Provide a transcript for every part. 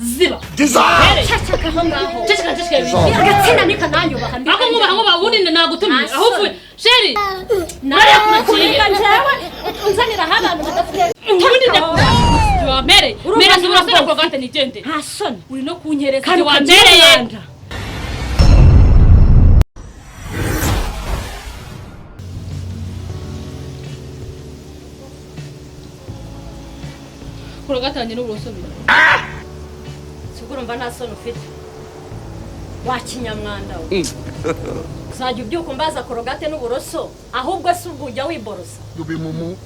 Ziba. Ceceka aho ngaho. Ceceka, ceceka. Agatsina ntikananyubaha. Ako nkubaha, nkubaha ubundi nagutumye aho uvuye chérie. Nakurinda njyewe unzanira aho abantu badafite. Ubundi wampereye. Urumva Mereza uburoso na ntabwo Colgate nigendere. Nta soni. Uri no kunyereza Kandi ibyo ukagira wampereye. umwanda. Colgate yanjye n'uburoso biri. Ubwo urumva nta soni ufite, wa kinyamwanda we? Uzajya ubyuka umbaza Colgate n'uburoso? Ahubwo se ubwo ujya wiborosa,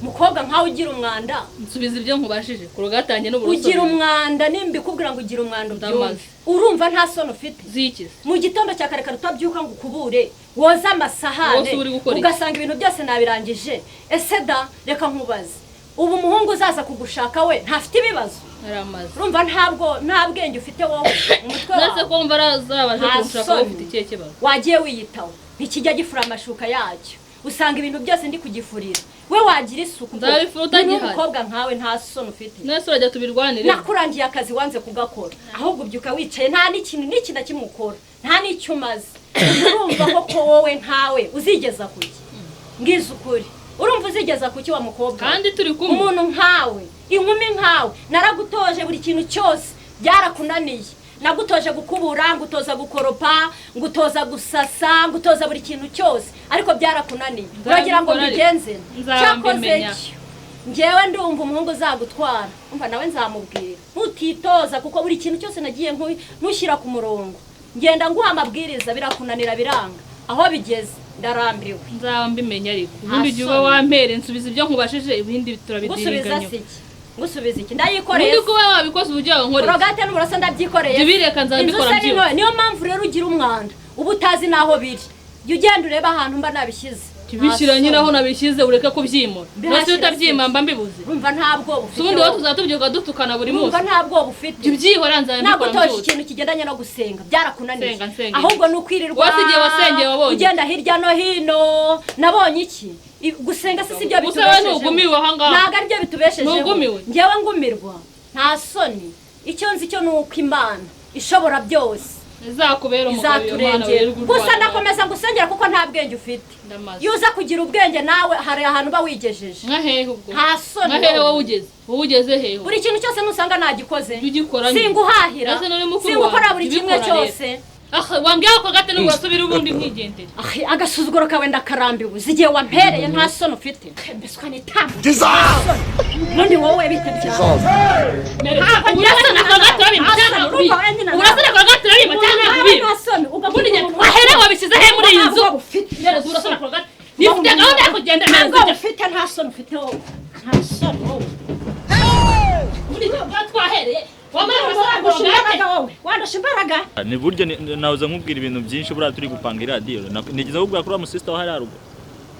mukobwa nkawe ugira umwanda? Nsubiza ibyo nkubajije. Colgate yanjye n'uburoso Ugira biri. umwanda. Nimba ikubwira ngo ugira umwanda, ubyumve. Ndamaze. Urumva nta soni ufite? Zikize. Mu gitondo cya kare kare utabyuka ngo ukubure, woze amasahane, Wose uri gukora iki? ugasanga ibintu byose nabirangije. Ese da, reka nkubaze, ubu umuhungu uzaza kugushaka we ntafite ibibazo? Aramaze. Urumva ntabwo nta bwenge ufite wowe mu mutwe Nase wawe. ko mva arazabaje Nta kunshaka, soni. wowe ufite ikihe kibazo? Wagiye wiyitaho? Ntikijya gifura amashuka yacyo, usanga ibintu byose ndi kugifurira. We wagira isuku? Nzabifura utagihari. N'umukobwa nkawe nta soni ufite. Nese urajya tubirwanire? Nakurangiye akazi wanze kugakora, ahubwo ubyuka wicaye, nta n'ikintu n'iki na kimwe ukora, nta n'icyo umaze. Urumva koko wowe nkawe uzigeza kuki? Mbwiza ukuri, urumva uzigeza kuki, wa mukobwa we? Kandi turi kumwe. Umuntu nkawe, inkumi nkawe, naragutoje buri kintu cyose byarakunaniye. Nagutoje gukubura, ngutoza gukoropa, ngutoza gusasa, ngutoza buri kintu cyose, ariko byarakunaniye. Uragira ngo Nzabikora ariko. mbigenze? Cyakoze Nzabimenya. cyo njyewe ndumva umuhungu uzagutwara, umva, nawe nzamubwira ntutitoza, kuko buri kintu cyose nagiye nkushyira ku murongo, ngenda nguha amabwiriza, birakunanira, biranga. Aho bigeze ndarambiwe. Nzaba mbimenya, ariko ubundi ujya uba Soni. wampere. Nsubiza ibyo nkubajije, ibindi Ngusubiza turabidiriganya. se iki? Ngusubiza iki? Ndayikoreye. Ubundi kuba wabikoze uburyo wawe nkorera. Colgate n'uburoso ndabyikoreye. Jya ubireka, nzabikora Inzu se ni byose. ntoya. Niyo mpamvu rero ugira umwanda, uba utazi n'aho biri. Jya ugenda urebe ahantu mba nabishyize. Tubishyira nyine aho nabishyize, ureke kubyimura. Mbihashyira. Nose utabyima mba mbibuze? Urumva nta bwoba ufite Si ubundi wowe wowe. tuzatubyuka dutukana buri munsi? Urumva nta bwoba ufite? Jya ubyihora, nzabikora Nagutoje byose. ikintu kigendanye no gusenga, byarakunaniye. Senga, nsenga. Ahubwo ni ukwirirwa Wose igihe wasengeye wabonye? ugenda hirya no hino. Nabonye iki? Gusenga se sibyo Gusa wowe bitubeshejeho. ntugumiwe aha ngaha. Ntabwo aribyo bitubeshejeho. Ntugumiwe? Njyewe ngumirwa? Nta soni. Icyo nzi cyo ni uko Imana ishobora byose Izakubera umugabo iyo mwana izaturengera. wirirwa Gusa urwana. ndakomeza ngusengera kuko nta bwenge ufite. Ndamaze. Iyo uza kugira ubwenge nawe hari ahantu uba wigejeje. Nka hehe ubwo? Nta soni Nka hehe? wowe. Wowe ugeze, wowe ugeze hehe? Buri kintu cyose nusanga nagikoze. Jya ugikora nyine. Singuhahira, Ese nuri mukuru singukora wawe, buri jya kimwe ubikora rero. cyose. Ah, wambwiye ko Colgate n'uburoso biri, ubundi nkigendera. Ah, agasuzuguro kawe ndakarambiwe. Uzi igihe wampereye? Nta soni ufite, mbese ukanitamba ubundi wowe bite byawe? Uburoso na Colgate urabimpa cyangwa ntabwo Urumva ubimpa? wenyine. Uburoso na Colgate urabimpa cyangwa ntabwo ubimpa? Nta soni. Ubundi njye wahere wabishyize he muri iyi nzu? Mereza uburoso na Colgate, nifite gahunda yo kugenda. Ntabwo Mereza ibyo. ufite, nta soni ufite wowe, nta soni wowe. Ubundi njye kuba twahereye wamara uburoso na Wandusha Colgate. imbaraga wowe, wandusha imbaraga. Ni buryo nahoze nkubwira ibintu byinshi. Buriya turi gupanga iradiyo. Nigeze kukubwira kuri wa musisita wa hariya haruguru?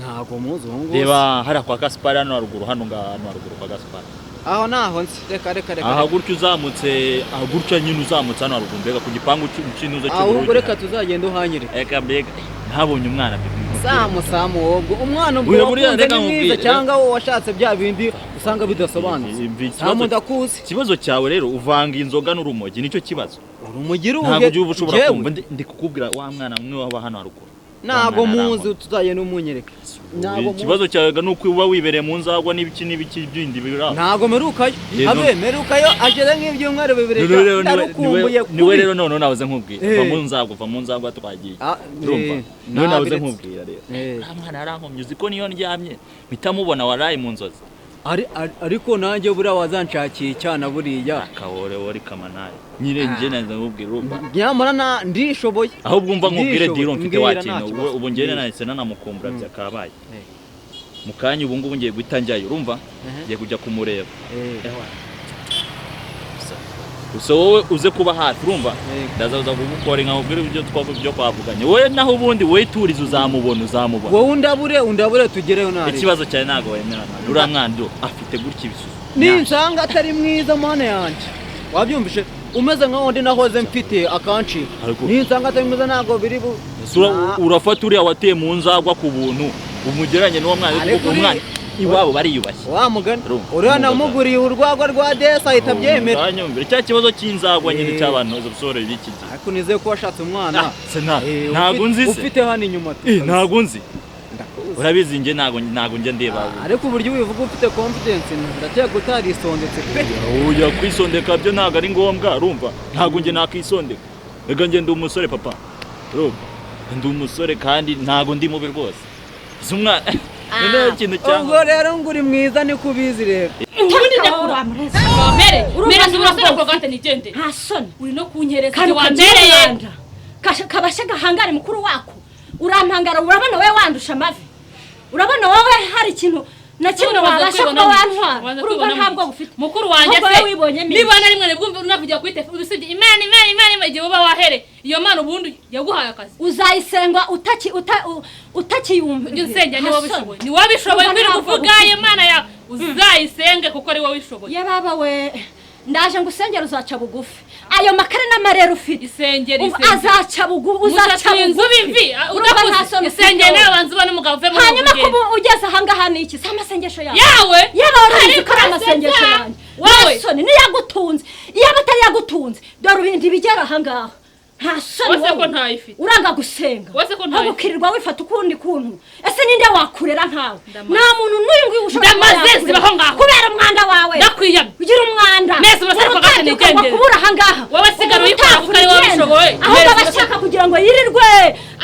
Ntabwo muzi ubu ngubu. Reba hariya kwa Gaspari, hano haruguru, hano ngaha, hano haruguru kwa Gaspari. Aho naho nzi, reka reka reka. Aha gutya uzamutse, aha gutya nyine uzamutse hano haruguru, mbega ku gipangu cy'intuza Ahubwo cy'ubururu. reka tuzagenda uhanyire. Eka mbega ntabonye umwana pe. Samu, samu, wobwo umwana ubwo Buriya buriya wakunze reka ni mwiza nkubwire. cyangwa wowe washatse bya bindi usanga bidasobanutse? Ibi- ikibazo- Samu ndakuzi. Ikibazo cyawe rero, uvanga inzoga n'urumogi, nicyo kibazo. Urumogi Ntabwo ruhe? ujya uba ushobora Njyewe? kumva. Ndi kukubwira wa mwana umwe waba hano haruguru. Ntabwo Wa mwana muzi, arankoma. tuzagenda umunyereka, ntabwo muzi. Ikibazo cyawe ni uko uba wibereye mu nzagwa n'ibiki n'ibiki bindi biri aho. Ntabwo mperukayo. Yego. Habe mperukayo ageze nk'ibyumweru 2. Niwe rero- Ndarukumbuye. niwe Kubi. rero noneho nahoze nkubwira, va Eh. mu nzagwa, va mu nzagwa, twagiye. Ah, Urumva? eh, Niwe nahoze nabiretse. nkubwira rero. Eh. Uriya mwana yarankomye, uzi ko niyo ndyamye mpita mubona waraye mu nzozi? Ariko nanjye buriya wazanshakiye icyana buriya. Akawore wori kamanaye nyine, njye nahoze nkubwira, urumva? Nyamara ndishoboye. Ahubwo umva nkubwire. Ndishoboye. Diro mfite Mbwira, wa nta kintu kibazo. ubu njye nahise nanamukumbura byakabaye. Eh. Mu kanya ubu ngubu ngiye guhita njyayo, urumva? Ehe. Ngiye kujya kumureba. Eh. Ewa. Gusa wowe uze kuba hafi, urumva? Yego. Ndaza uza kugukora nkakubwira ibyo ibyo twavuganye wowe. Naho ubundi wowe turiza, uzamubona, uzamubona. Wowe undabure, undabure tugereyo ntari. Ikibazo cyawe ntabwo wemera mwana. Uriya mwana do afite gutya ibisusu. Ninsanga atari mwiza, mana yanjye, wabyumvishe, umeze nka wundi nahoze mfite akancika. Ninsanga atari mwiza ntabwo biri bu Ese urafata uriya wateye mu nzagwa ku buntu umugeranye n'uwo mwana? Ariko Kuko umwana Iwabo bariyubashye. Wa mugani Urumva, uriya namuguriye urwagwa rwa desi ahita abyemera. Uranyumvira cya kibazo cy'inzagwa nyine Eh. cy'abantu basore b'iki gihe. Ariko nizeye ko washatse umwana. Ah, se Eh, ntago nzi se. Ufite hano inyuma. Eh, ntago nzi. Ndakuzi. Urabizi njye ntago njya ndeba. Ariko uburyo ubivuga ufite confidence, ndakeka utarisondetse pe. Oya, kwisondeka byo ntago ari ngombwa, urumva? Ntago njye nakisondeka. Reka njye ndi umusore papa. Urumva? Ndi umusore kandi ntago ndi mubi rwose. Si umwana. Noneho ikintu Ubwo cyangwa rero ngo uri mwiza niko ubizi rero. Ubundi ndakura. Wamere. Mereza uburoso na korogate nigende. Nta soni. Uri no kunyereza Kandi ibyo ukagira wambereye. umwanda. Kabashe gahangare mukuru wako. Urampangara, urabona wowe wandusha amavi. Urabona wowe hari ikintu na kimwe wabasha kuba wantwara. Urumva ntabwo bufite. Mukuru wanjye Ahubwo se wowe wibonyemo niba na rimwe nibwo unavugira kuri telefone usibye Imana Imana Imana Imana, igihe uba wahere iyo Mana ubundi yaguhaye akazi. Uzayisenga utakiyumva. Ujye usengera niba wabishoboye. Ni wabishoboye Urumva kwiri ntabwo kuvuga bufite. iyo Mana yawe uzayisenge kuko ari wowe wishoboye. Ye baba we, ndaje ngusengera uzaca bugufi. Ayo makare n'amarere ufite. Isengere Umva, isengere. azaca bugufi, uzaca Uzaca inzu bugufi. bimvi Urumva nta udakuze. soni ufite Isengere wowe. nawe banza ubone umugabo uve muri Hanyuma ubwo kuba ugeze ahangaha ni iki? Si amasengesho yawe. Yawe? Yaba wari uzi ko ari Ariko amasengesho urasetsa. yanjye. Wowe. Nta soni, niyo yagutunze. Iyo aba atari yagutunze, dore ibintu bigera ahangaha. Nta soni Wese ko wowe. ntayifite. Uranga gusenga. Wese ko ntayifite. Ahubwo ukirirwa wifata ukundi kuntu. Ese ninde wakurera nkawe? Ndamaze. Nta muntu n'uyu nguyu ushobora kuba Ndamaze, yakurera. zibaho ngaho. Kubera umwanda wawe. Ndakwiyamye. Ugira umwanda. Mwese murasaba Ubu kagate utatiuka ngo nigendere. kubura ahangaha. Wowe sigara Ubu uyikora kuko ari wowe utafura ubishoboye. ugenda. Ahubwo Mwese abashaka kugira ngo yirirwe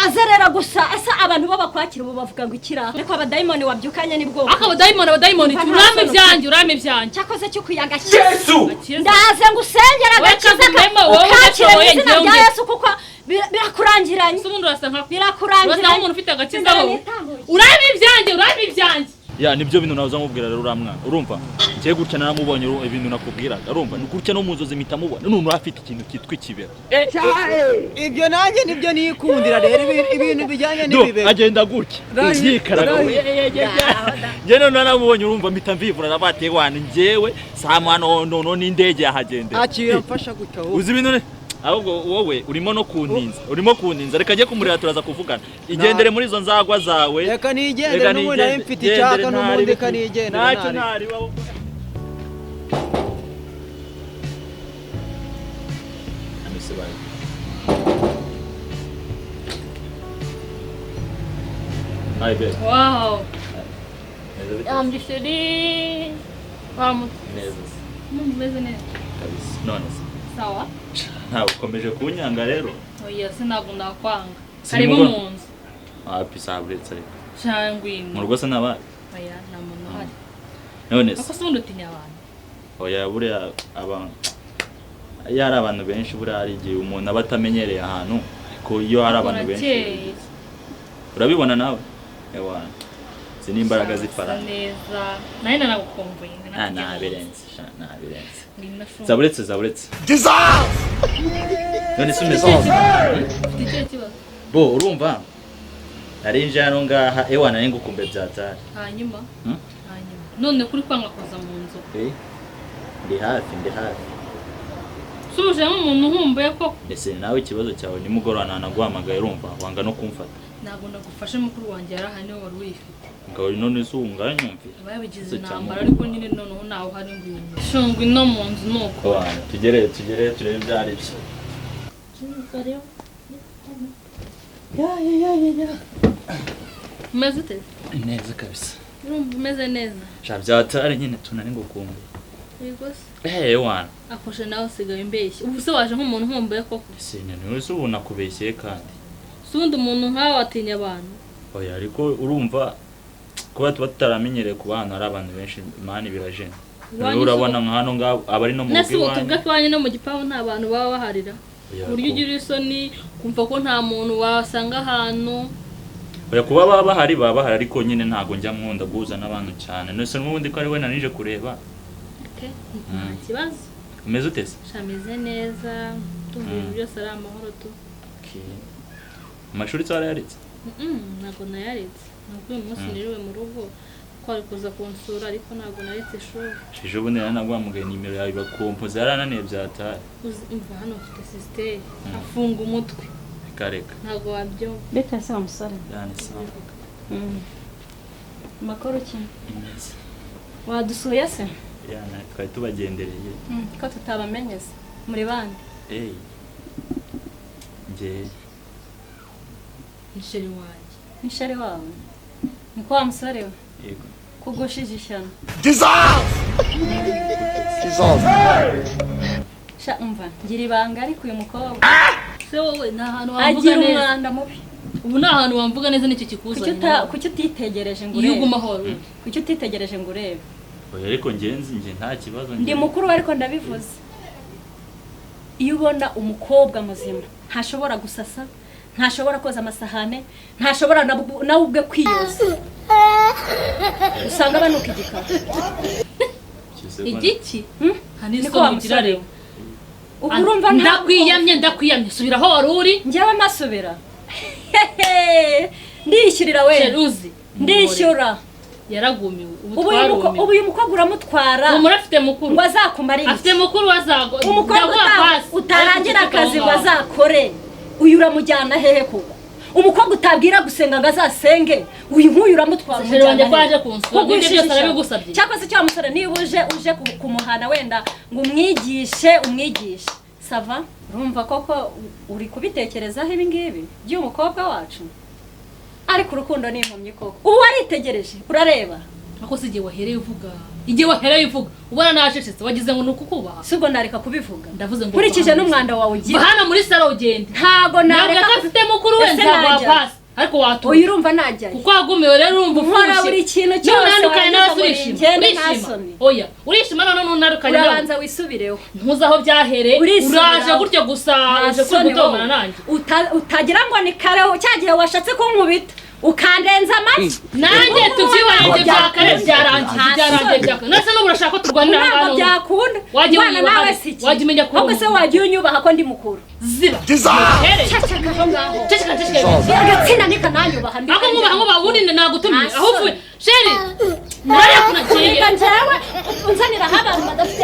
azerera gusa. Ese abantu bo bakwakira ubu bavuga ngo ikira. Ariko abadayimoni wabyukanye ni bwoko. Aka abadayimoni abadayimoni Umva nta urame soni ibyanjye urame ibyanjye. Cyakoze cyo kuyagashyira. Yesu! Ndaze ngusengera Wowe agakiza kazimemo, wowe ukakire mu udashoboye, izina njyewe rya nge. Yesu kuko birakurangiranye. Ese ubundi urasa nka Birakurangiranye. Urasa nk'umuntu ufite agakiza wowe. Nitambuye. Urame ibyanjye urame ibyanjye. Ya nibyo bintu naza nkubwira rero uriya mwana. Urumva? Njye gutya naramubonye ibintu nakubwiraga. Urumva? Ni gutya no mu nzozi mpita mubona. None urafite ikintu cyitwa ikibero. Ibyo nanjye nibyo nikundira rero ibintu bijyanye Do, n'ibibero. agenda gutya. Yikaraga. Njye none naramubonye urumva mpita mvivura nabateye wana njyewe saa mwana nono n'indege yahagendera. Akira mfasha gutya wowe. Uzi ibintu ahubwo wowe urimo no kuntinza. Urimo kuntinza. Reka njye kumurira turaza kuvugana. Igendere muri izo nzagwa zawe. Reka nigendere n'ubundi nari mfite icyaka n'ubundi reka nigendere. Ntacyo ntari wowe. Hano se baje. Hi babe. Wow. Neza bite? Amjishiri. Waramutse. Neza se. Mumeze neza. Kabisa. None se. Sawa. Ntawe ukomeje kunyanga rero. Oya sinabwo nakwanga. Si Karibu nimugoroba. mu nzu. Wapi saburetse ariko. Cyangwa Mu rugo se nabaye. Oya nta muntu uhari. None se. Ako se ubundi utinya abantu. Oya buriya abantu iyo hari abantu benshi buriya hari igihe umuntu aba atamenyereye ahantu ariko iyo hari abantu benshi Urakeye. urabibona nawe ewa izi ni imbaraga z'ifaranga. Neza. Nari nanagukumbuye. Ah, nabirenze sha nabirenze. Ngwino shunga. Zaburetse zaburetse. None se umeze Ufite ikihe kibazo? bo urumva nari nje hano ngaha ewa nari ngukumbe byatari. Hanyuma. Hmm? Hanyuma. None kuri kwanga kuza mu nzu. Eh, ndi hafi ndi hafi. Usubije nk'umuntu uhumbuye koko. Ese nawe ikibazo cyawe nimugoroba nanaguhamagaye urumva wanga no kumfata. Ntabwo nagufashe mukuru wanjye yaraha niwe wari uyifite. Ngabo none se unganyumvira. Babigize Se intambara cyangwa- ariko nyine noneho ntawe uhari ngwino. Shungwa ino mu nzu nuko. Oya, tugere tugere turebe ibyo ari byo. Umeze ute? Neza kabisa. Urumva umeze neza? Sha byatari nyine tunari ngukumbuye. Yego se. Eh wana. Akoshe nawe usigaye umbeshya. Ubu se waje nk'umuntu uhumbuye koko. Ese none se ubu nakubeshyeye kandi. Si ubundi umuntu nkawe watinya abantu. Oya ariko urumva kuba tuba tutaramenyereye kuba ahantu hari abantu benshi mani birajena. Iwanyu Urabona nka hano ngaho abari no mu Nese rugo ubu tuvuga iwanyu. ko iwanyu no mu gipangu nta bantu baba baharira. Oya, Uburyo ugira isoni kumva ko nta muntu wasanga ahantu. Oya kuba baba bahari baba bahari ariko nyine ntago njya nkunda guhuza n'abantu cyane. None se n'ubundi ko ari we nanije kureba. Okay, nta kibazo. Umeze ute se? Shameze neza, ndumva ibintu byose ari amahoro tu. Okay. Amashuri se warayaritse? Ntabwo nayaretse. Nubwo uyu munsi niriwe mu rugo ko ari kuza kunsura ariko ntabwo naretse ishuri. Ejo bundi nari naguhamagaye nimero yawe bakompoza yarananiye byataye. Umva hano mfite sisiteri afunga umutwe. Reka reka. Ntabwo wabyumva. Bite se wa musore? Yani sawa. Amakuru ki? Meza. Wadusuye se? Ya, twari tubagendereye. Ko tutabamenye se? Muri bande? Eh. Nge Ni chéri wanjye. Ni chéri wawe? Ni kwa musore we? Yego. Kugushije ishyano. Jesus! Jesus! Sha umva, ngira ibanga ariko uyu mukobwa Se wowe nta hantu wamvuga agira neza. umwanda mubi. Ubu nta hantu wamvuga neza nicyo Kuki kikuzanye. kuki utitegereje ngo Iyo urebe? uguma aho wari uri. Kuki utitegereje ngo urebe? Oya, ariko ngenzi nge nta kibazo Ndi mukuru ariko ndabivuze. Iyo ubona umukobwa muzima ntashobora gusasa, ntashobora koza amasahane, ntashobora nawe ubwe kwiyoza, usanga banuka igikara. Igiki? Nta Niko wa n'isoni ugira musore rero. Ubu urumva nta Ndakwiyamye, ndakwiyamye. Subira aho wari uri. Njyewe masubira. Ndishyurira we. Sheruzi. Ndishyura. Yaragumiwe. Ubu Ubu uyu twarumiwe. ubu uyu mukobwa uramutwara. Ubu afite mukuru. Ngo azakumarire. Afite mukuru azago. Umukobwa utarangira akazi ngo azakore. Uyu uramujyana hehe koko? Umukobwa utabwira gusenga ngo azasenge, uyu nk'uyu uramutwara Chéri wanjye umujyana ko hehe? aje kunsura, Kugushije ibyo byose ishyano. arabigusabye. Cyangwa se cya musore niba uje kumuhana wenda ngo umwigishe umwigishe. Ça va? Urumva koko uri kubitekerezaho ibi ngibi by'uyu mukobwa wacu? Ariko urukundo ni impumyi koko. Ubu waritegereje urareba. Ako si igihe wahereye uvuga. Igihe wahereye uvuga ubona nacecetse wagize ngo ni ukukubaha. Si ubwo nareka kubivuga. Ndavuze ngo nkurikije n'umwanda wawe ugira. Va hano muri salo ugende. Ntago nareka. Ntabwo afite mukuru we Ese nzaguha najya? pasi. Ariko watuye. Uyu urumva najyayo. Kuko wagumiwe rero urumva ufushye. Nkora buri kintu cyose. Nunandukanye nawe warangiza urishima. ngo ugende nta Urishima. soni. Oya, urishima none nunandukanye nawe. Urabanza wisubireho. Ntuzi aho byahereye. Urisubiraho. Uraje gutyo gusa uje Nta soni kwigotomana wowe. nanjye. Utagira ngo ni kare cya gihe washatse kunkubita ukandenza amata. Nanjye tubyibaye bya kare byarangiye byarangiye bya kare. Nase n'ubu urashaka ko turwanira Ntabwo ahantu. byakunda. Wajya Mwana wiyubaha, nawe si iki. wajya umenya ko Ahubwo se wajya unyubaha ko ndi mukuru. Ziba. Jesus! Ceceka aho ngaho. Ceceka ceceka. Agatsina ntikananyubaha. Ako nkubaha nkubaha ubundi nagutumiye. Nta Aho uvuye. soni. Chéri. Nariya kunagiye. Reka njyewe unzanira aho abantu badafite